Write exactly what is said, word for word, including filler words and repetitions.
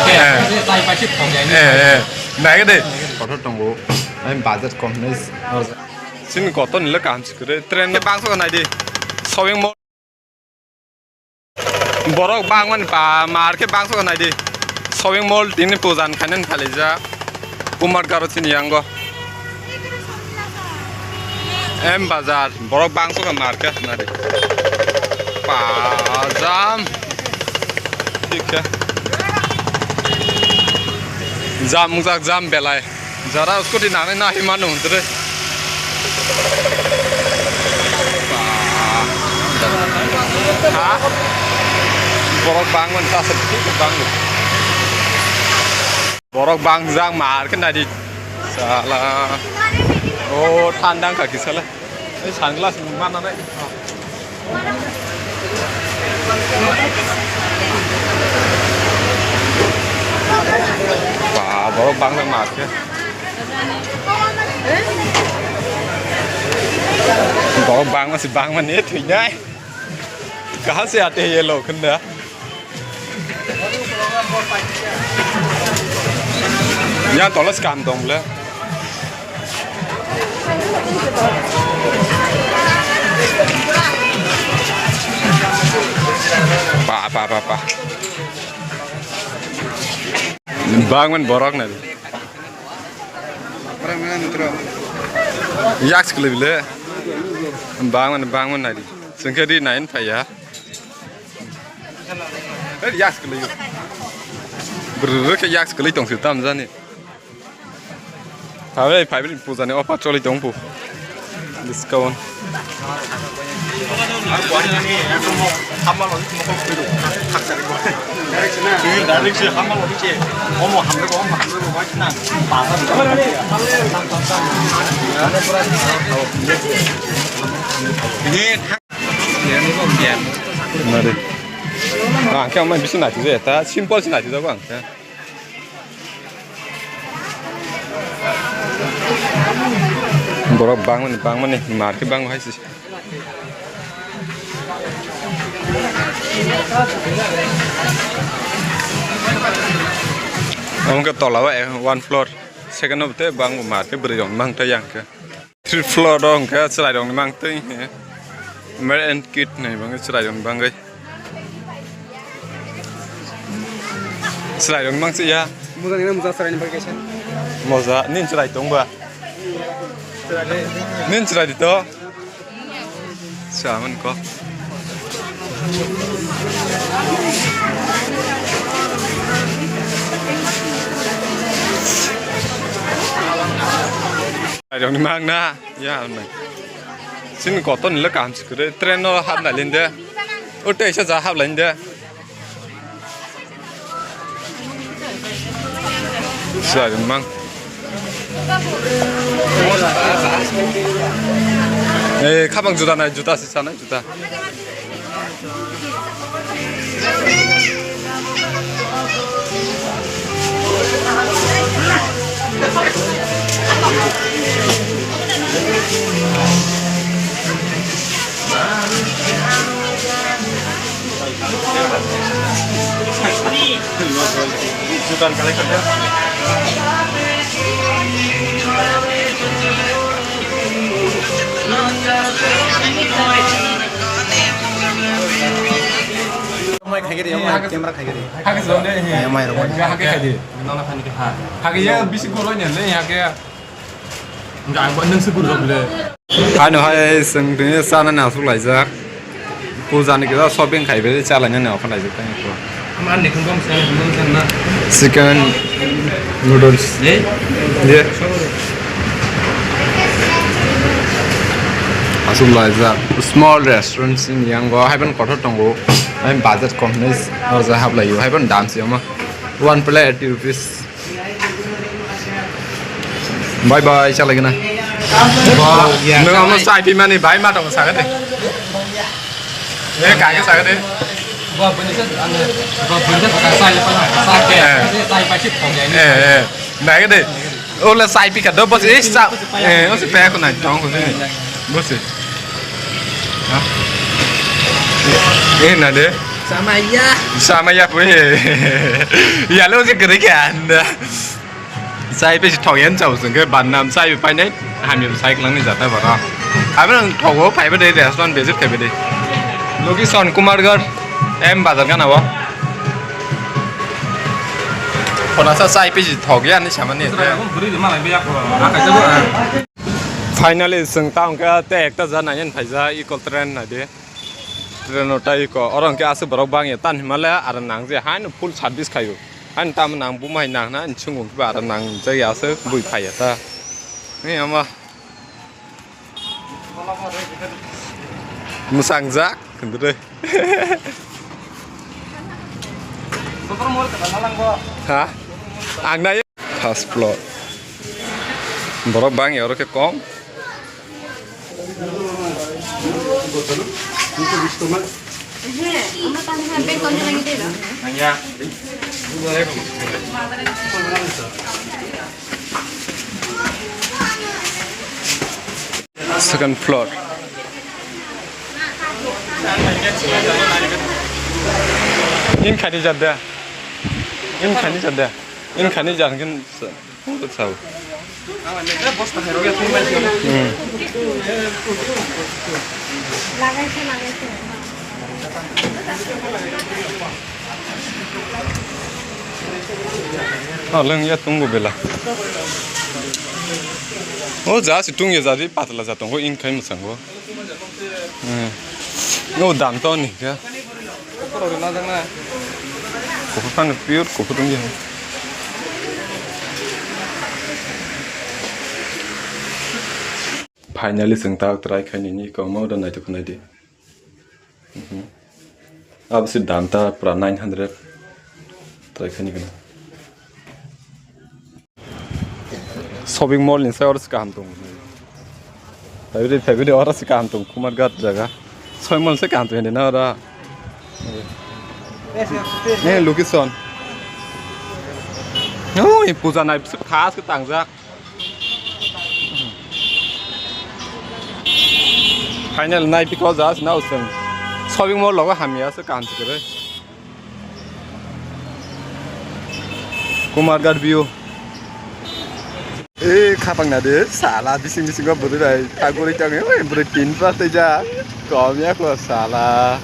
Eh. Eh, eh. Naikhe de. Kotor tongo. Ai budget kom hinwi. Chini kotor ni le kaham se kwrwi. Train no bangso nai di. Shopping mall. Borok bangmani pa mar khe bangso nai di. Shopping mall tini pujan khainani phalijak. Kumar Garo chini yango. M Bazar, borok bangso kha market nari. Pa jam. Thik khe. Jam wngjak jam belai. Jara scooty nangnai na himano hwntre. Pa. Ha? Borok bangmani ta se thik bang. Borok bangjak mar khe nai di. Sala. O thanda wngkha kisa le. Ei sunglass mananai. Ba, borok bangjak mar khe. Borok bangma se bangma ne thwinai. Kaham se ate yellow khenda. Yang tola skam dong le. Pa, pa, pa, pa. Bangman borok na. Yak sekali bile. Bangman, bangman nai. Sengke di nain paya. Hei, yak kwlwi. Brrrr khe yak kwlwi tong si tam jani. Phabai, phabai puja ni offer choli tong pu. Discount. Nari. Ang khe ang mai bisi naisijak ya, ta simple se naisijak ang khe. Borok bangmani, bangmani, mar khe bang hai se. Omo khe tola o, eh, one floor, second o tei bang mar khe bwrwi rok mang tei yang khe. Three floor o hwnkhe chwrairokni mang twi he. Male and kid hinwi bangwi chwrairokni bangwi. Chwrairokni mang twi ya. Moja nini moja chwraini bagwi kaisa. Moja, nini chwrai tong ba? Nini chwrai di to? Sa man ko. Chwrairokni mang na. Ya, nai. Chini kotor ni le kaham se kwrwi. Train no hap nai linde. O teisa ja hap lai de. Sa mang. Eh, khabang juta nai, juta se sanai, juta. Mai khai giri, mai camera khai giri. Hake song de, he. Mai rok. Hake khai di. Nona khani ke ha. Hake ya bisi goro nya le hake. Ang ba nang se guru le. Ano hai seng tini sana na su laijak. Puja ni kisa shopping khai beri chalai na ne okhon laijak tang ko. Amar ne khum bam sana khum bam sana. Chicken noodles. Ye? Ye. Asuk laijak. Small restaurant sini yang go hai ban kotor tongo. Hai budget kom ne orja hap lai yo. Hai ban dam si ama. One plate eighty rupees. Bye bye, chalai gana. Wow, yeah. Nung amo sai pi mani bai ma tong sa de. Eh, ka ke sa de. Ba bini se ane, ba bini se ka sai pa, sa ke. Eh. Sai pa chip ko ge. Eh, eh. Nai de. Ola sai pi ka do bos eh sa. Eh, o se pa ko nai tong ko ni. Bos eh. Ha? Eh, na de. Samaya. Samaya pui. Yalo je kere kya anda. Sai pe thok yan chau sung ke ban nam sai pe pai nai. Ham yam sai klang ni jata bara. Abang thok ho pai ba de restaurant visit kai ba de. Location Kumargarh M bazar kana ba. Kona sa sai pe thok yan ni samani. Finally, sung ta ongka te ekta jana yan phaija eco train na de. Train o tai ko, oro hwnkhe aswk borok bangya, tan himale aro nang je haino full service khaio. Haino tamo nang bumai nang na, chwng wngkhe ba aro nang je aswk bui phaiya ta. Ni ama mwsang jak, hindure. Ha? Ang nai. First floor. Borok bangya oro khe kom. Second floor. In khani jadda. In khani jadda. In khani jan kan. Sao. Hmm. Oh, leng ya tunggu bela. Oh, ja si tung ya jadi patla ja tunggu in khai musango. Hmm. Oh, dam to ni ka. Kuphur phano pure kuphur wngya. Finally, chwng tak try khainani kwbangma order naithok khnai di. Mhm. Abo se dam ta pura nine hundred. Try khaini gana. Shopping mall ni sai oro se kaham tongo. February, February oro se kaham tongo, Kumarghat jaga. Shopping mall se kaham tongo na oro. Eh, location. Oi, puja nai bisu khas ke tangjak. Final nai piko jas na usung. Shopping mall logo hamya se kaham se kere. Kumarghat view. Eh, khapang na de, sala bising bisingo bwrwi bai taguri tangwi, oi, bwrwi tin pa tei ja, kom ya ko sala.